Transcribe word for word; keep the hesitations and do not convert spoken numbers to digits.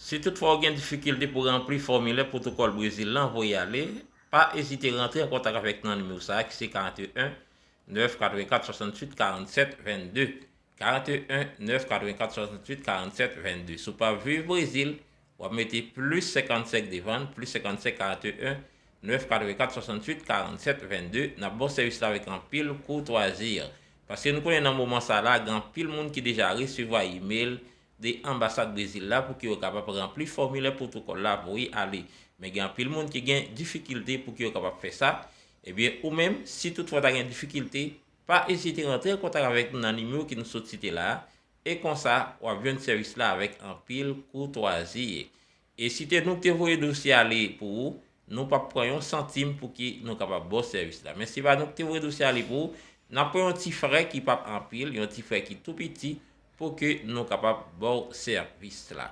Si toutfwa w gen difikilte pou ranpli fòmilè pwotokòl Brezil la, voye ale, pa ezite rantre an kontak avèk nan nimewo sa a ki se karant e en nèf katrevenkat swasanntuit karannsèt vennde. Karant e en nèf katrevenkat swasanntuit karannsèt vennde. Si w pa viv Brezil, w ap mete plis senkannsenk devan l, plis senkannsenk karant e en nèf katrevenkat swasanntuit karannsèt vennde. N ap ba w sèvis la avèk anpil koutwazi. Paske nou konnen nan moman sa la, gen anpil moun ki deja resevwa imèl de anbasad Brezil la pou ke yo kapab ranpli fòmilè pwotokòl la voye ale. Men gen anpil moun ki gen difikilte pou ke yo kapab fè sa. Ebyen, ou menm, si toutfwa w ta gen difikilte, pa ezite rantre an kontak avèk nou nan nimewo ke nou sot site la a, e konsa, w ap jwenn sèvis la avèk anpil koutwazi. E si te nou ki te voye dosye ale pou ou, nou p ap pran yon santim pou ke nou kapab ba w sèvis la. Men si pa nou ki te voye dosye ale pou ou, n ap pran yon ti frè ki p ap anpil, yon ti frè ki tou piti, pou ke nou kapab ba w sèvis la.